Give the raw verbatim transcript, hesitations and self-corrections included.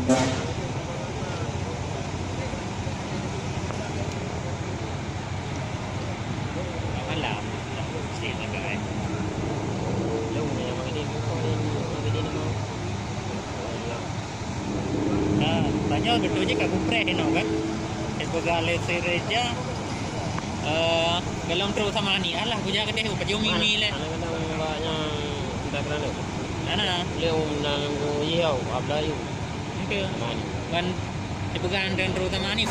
Malam, mesti agak, eh. Long ni, abang Idin. Abang Idin ni mau. Ah, tanyoe beutôi jih ka kupreh inoe kan. Dipeugah lé si Reja, eh, golom trok sama ni. Alah, kujak keudeh, pajoh mimi lé. Kadang-kadang bak nyang entah kerana. Ana. Lé um nang yau, abla yu. Oke. Sama ni. Ban dipeugah dan trok sama ni.